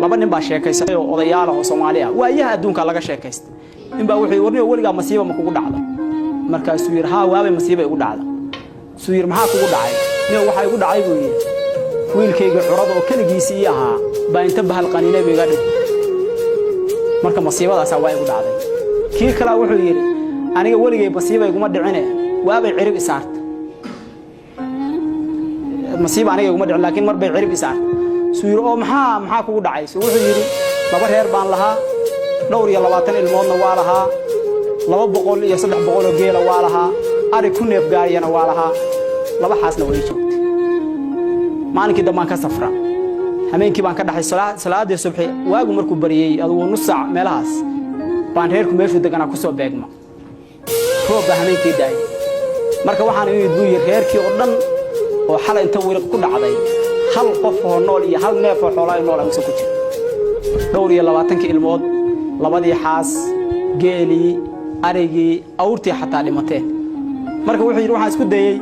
Laba nin baa sheekaysatay oo odayaal ah oo Soomaali ah. Waayaha adduunka laga sheekaystay. Nin baa wuxuu yidhi, "Warniyo, weligaa masiiba ma kugu dhacda?" Markaasuu yidhi, "Haa, waabay masiiba igu dhacda." Suu yidhi, "Maxaa kugu dhacay?" "Niyo, waxaa igu dhacay," buu yidhi, "wiilkayga curada oo keligiisii ii ahaa baa inta bahal qaniinay buu iga dhig. Marka masiibadaasaa waa igu dhacday." Kii kalaa wuxuu yidhi, "Aniga weligay masiiba iguma dhicine, waabay cirib isaarta. Masiiba aniga iguma dhicin, laakiin mar bay cirib isaarta." Suu yidhi, "Oo maxaa kugu dhacay?" Suu wuxuu yidhi, "Laba reer baan lahaa, dhowr iyo 20 ilmoodna waa lahaa, 200 iyo 300 oo geela waa lahaa, ari ku neef gaariyana waa lahaa, laba xaasna way joogtay. Maalinkii dambaan ka safra, hameenkii baan ka dhaxay. Salaadii subxi, waagu markuu bariyey, adugu nus saac meelahaas baan reerku meeshuu deganaa ku soo beegma. Roob baa hameenkii daayay. Marka waxaan imid," buu yidhi, "reerkii oo dhan oo xalay inta wiriq ku dhacday, hal qof oo nool iyo hal neef oo xoolaa nool amse ku jira. Dhowr iyo 20kii ilmood, labadii xaas, geelii, arigii, awrtii xataa dhimateen." Marka wuxuu yidhi, "Waxaan isku dayey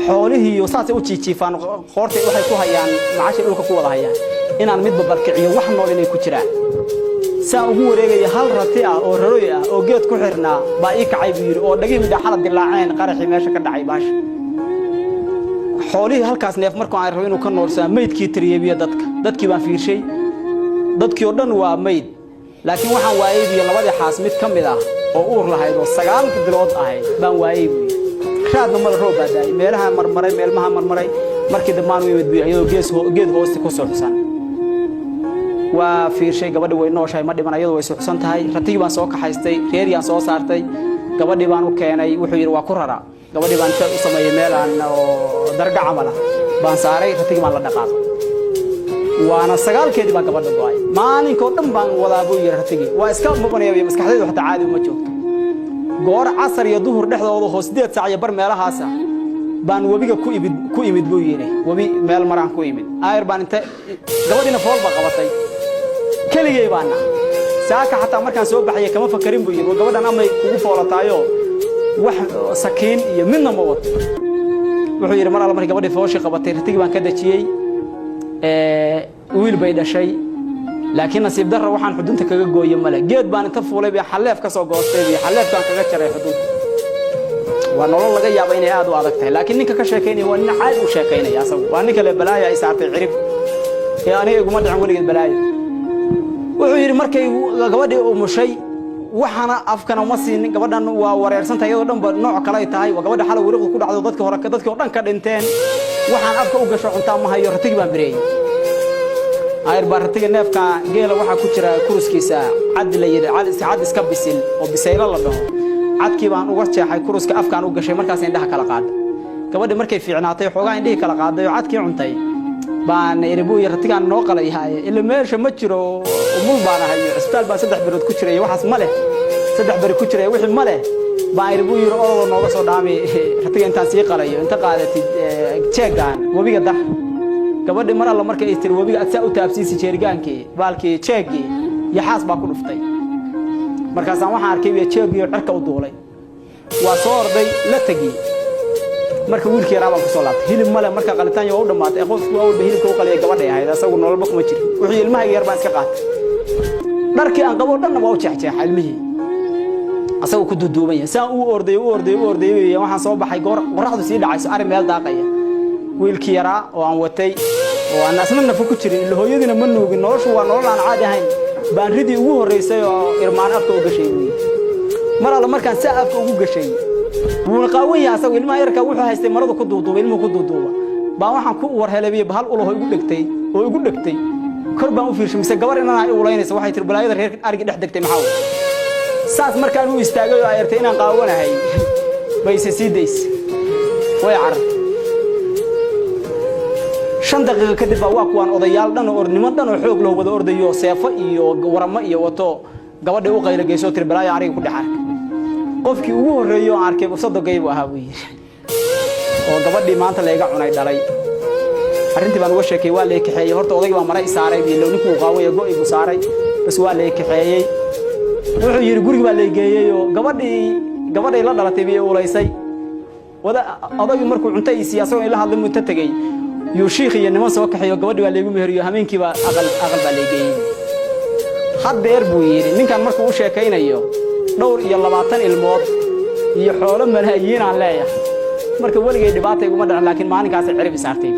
xoolihii saasay u jiijiifaan, qoortay waxay ku hayaan macashay dhulka ku wada hayaan, inaan midba balkiciyo wax nool inay ku jiraan. Saan ugu wareegaya, hal rati ah oo raroy ah oo geed ku xirnaa baa ii kacay," buu yidhi, "oo dhagihii midhaxala dilaaceen qaraxii meesha ka dhacay baasha. Xoolihii halkaas neef markuu aan rabo inuu ka noolsanaa, meydkii tiriyebiyo dadka. Dadkii baan fiirshay, dadkii oo dhan waa meyd, laakiin waxaan waayey," biyo, "labadii xaas mid ka mid ah oo uur lahayd oo 9 bilood ahayd baan waayey," buu yidhi. "Raadna mala, roob baa daayay, meelaha marmaray, meelmaha marmaray. Markii dambaan u imid," buu, "iyadoo geed hoosti ku suuxsan. Waa fiirshay, gabadhi way nooshahay, ma dhiman, iyadoo way suuxsan tahay. Ratigii baan soo kaxaystay, reeriyaan soo saartay, gabadhii baan u keenay." Wuxuu yidhi, "Waa ku rara. Gabadhii baan u sameeyey meelaan oo darga camal ah baan saaray, ratigii baan la dhaqaaqay, waana sagaalkeedii baa gabadha go'ay. Maalinkoo dhan baan wadaa," buu yidhi, "ratigii waa iska mubanaya, maskaxdaydu xataa caadi uma joogto. Goor casar iyo duhur dhexdooda oo 8 saac iyo bar meelahaasa baan webiga ku imid," buu yidhi. "Webi meel maraan ku imid, aayar baan inta gabadhiina fool baa qabatay. Keligay baana saaka xataa markaan soo baxaya kama fakarin," buu yidhi, "gabadhan amay kugu foolataayo, wax sakiin iyo midna ma wato." Wuxuu yidhi, "Mar alla markii gabadhii fooshii qabatay, ratigii baan ka dejiyey. Wiil bay dhashay, laakiin nasiib darra waxaan xudunta kaga gooye male. Geed baan inta fuulay bay xalleef ka soo goostay iyo xalleefkaan kaga jaray xudunta." Waa nolol laga yaaba inay aad u adag tahay, laakiin ninka ka sheekaynaya waa nin caadi u sheekaynaya. Asagu waa ninka le balaaya ay saartay cirib ee aniga iguma dhicin weligeed balaayo. Wuxuu yidhi, "Markay gabadhii umushay, waxaana afkana uma siinin. Gabadhan waa wareersantahay, iyadoo dhanba nooc kale ay tahay. Waa gabadha xalay wiriqdu ku dhacdo, dadkii hore, dadkii oo dhan ka dhinteen. Waxaan afka u gasho cuntaa ma hayo. Ratigii baan bireeyey. Ayr baa ratiga neefka geela waxaa ku jira kuruskiisa cad la yidhi, cad iska bisil oo bisaylo la dhaho. Cadkii baan uga jeexay kuruska, afkaan u gashay. Markaas indhaha kala qaaday. Gabadhii markay fiicnaatay, xoogaa indhihii kala qaaday oo cadkii cuntay, baan iri," buu yidhi, "ratigaan noo qalayhaaye, ila meesha ma jiro, umul baan ahay, cisbitaal baan 3 bilood ku jiray, waxaas ma leh, 3 beri ku jiray, wixii ma leh," baan iri," buu yidhi, "orodoo nooga soo dhaami ratiga intaan sii qalayo. Inta qaadatid jeegaan webiga dar." Gabadhii mar alla markay ay tiri webiga aad saa u taabsiisi jeerigaankii, baalkii jeegii, yaxaas baa ku dhuftay. Markaasaan waxaan arkay jeegii oo cirka u duulay. Waa soo orday, la tegi. Marka wiilkii yaraa baan kusoo laabtay. Hilib male. Marka qalitaan waa u dhammaatay. Qofku awalba hilibka u qaliyay gabadhay ahayd, asagu nololba kuma jirin. Wuxuu ilmahayga yar baan iska qaatay. Dharkii aan qabo dhanna waa u jeexjeexa ilmihii, asagoo ku duuduuban yahay. Saan u orday, u orday, u orday, waxaan soo baxay goor qorraxdu sii dhacayso, ari meel daaqaya. Wiilkii yaraa oo aan watay oo aan asna nafo ku jirin, ila hooyadiina ma nuugin, noloshu waa nolol aan caadi ahayn, baan ridii ugu horreysay oo irmaan afka u gashay," buu yidhi. "Mar alla markaan saa afka ugu gashay, wuuna qaawan yahay asagu, ilmaha yarka wuxuu haystay maradu ku duuduuba, ilmuhu ku duuduuba, baan waxaan ku war helay bahal ulaho igu dhegtay oo igu dhegtay. Kor baan u fiirshay, mise gabar inaan ay ulaynaysa. Waxay tiri, 'Balaayada reer arigi dhex degtay maxaa wey?' Saas markaan u istaagay oo ay artay inaan qaawanahay, bayse sii daysa, way carartay. 5 daqiiqo kadib baa waa kuwaan odayaal dhan oo niman dhan oo xoog loo wada ordayo, seefo iyo waramo iyo wato. Gabadhii u qaylo geysoo tiri, 'Balaaya ariga ku dhex arkay.' Qofkii ugu horreeyey oo aan arkay sodogay buu ahaa," buu yidhi, "oo gabadhii maanta layga cunay dhalay. Arrintii baan uga sheekay. Waa lay kaxeeyey. Horta odaygii baa mara i saaray biilow, ninkuu qaawaya go'i buu saaray, bas waa lay kaxeeyey." Wuxuu yidhi, "Gurigi baa lay geeyey oo gabadhii gabadhay la dhalatay bay ulaysay. Wada odaygii markuu cunto ii siiyey, asagoo ila hadlay, muu inta tegey yuu shiikh iyo niman soo kaxeeyo. Gabadhii baa laygu meheriyo. Hameenkiiba aqal baa lay geeyey." Haddeer, buu yidhi ninkan markuu u sheekaynayo, dhowr iyo 20 ilmood iyo xoolo malaayiinaan leeyahay. Marka weligay dhibaata iguma dhacin, laakiin maalinkaasay cirib isaartay.